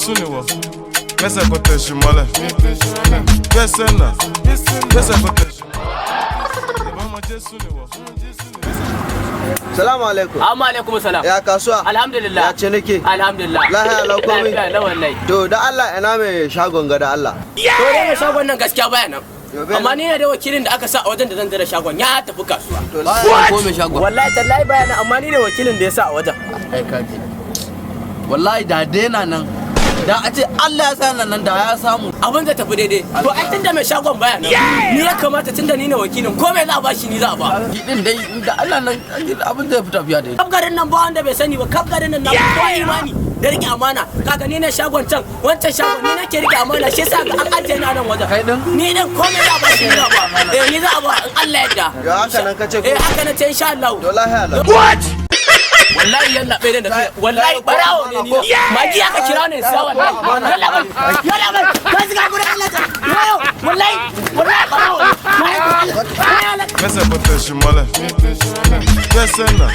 Jésù ni wọ. Gbẹ́sẹ̀ kò tẹ̀sù mọ́lẹ̀. Gbẹ́sẹ̀ nà. Gbẹ́sẹ̀ kò tẹ̀sù mọ́lẹ̀. Ìbọn ọmọ Jésù ni wọ. Salamu alaikum. Amma alaikum salam. Ya kasuwa? Alhamdulillah. Ya ciniki? Alhamdulillah. Lahiya lau komai? Lafiya lau wallahi. To da Allah, ina mai shagon ga da Allah? To dai mai shagon nan gaskiya baya nan. Yo, bai Amma nan. ni ne da wakilin da aka sa a wajen da zan jira shagon, ya tafi kasuwa. To. Ko mai shagon? Wallahi tallahi baya nan, amma ni ne wakilin da ya sa a wajen. Ai kaji. Wallahi da daina nan. Da a ce Allah ya sa nan, da ya samu. Abin zai tafi daidai. To ai tunda mai shagon baya nan, ni ya kamata, tunda ni ne wakilin, ko mai za a bashi ni za a ba. Shi din dai da Allah nan, abin zai fi tafiya daidai. Kaf garin nan ba wanda bai sani ba, kaf garin nan na fi kowa imani da rike amana. Kaga ni ne shagon can, wancan shagon ni nake rike amana, shi yasa ga an ajiye ni a nan wajen. Kai din? Ni din komai za a bashi ni za a ba. Eh, ni za a ba in Allah ya yarda. Yo, haka nan kace ko? Eh, haka na ce, insha Allah. To lahiya lau. Wallahi yalla bai da kai, wallahi barawo ne ni. Magi aka kira ne sai wallahi. Yalla bai, yalla bai. Kai suka gurin Allah ta. Yo, wallahi wallahi barawo ne. Gbẹ́sẹ̀ kò tẹ̀sù mọ́lẹ̀. Gbẹ́sẹ̀ nà.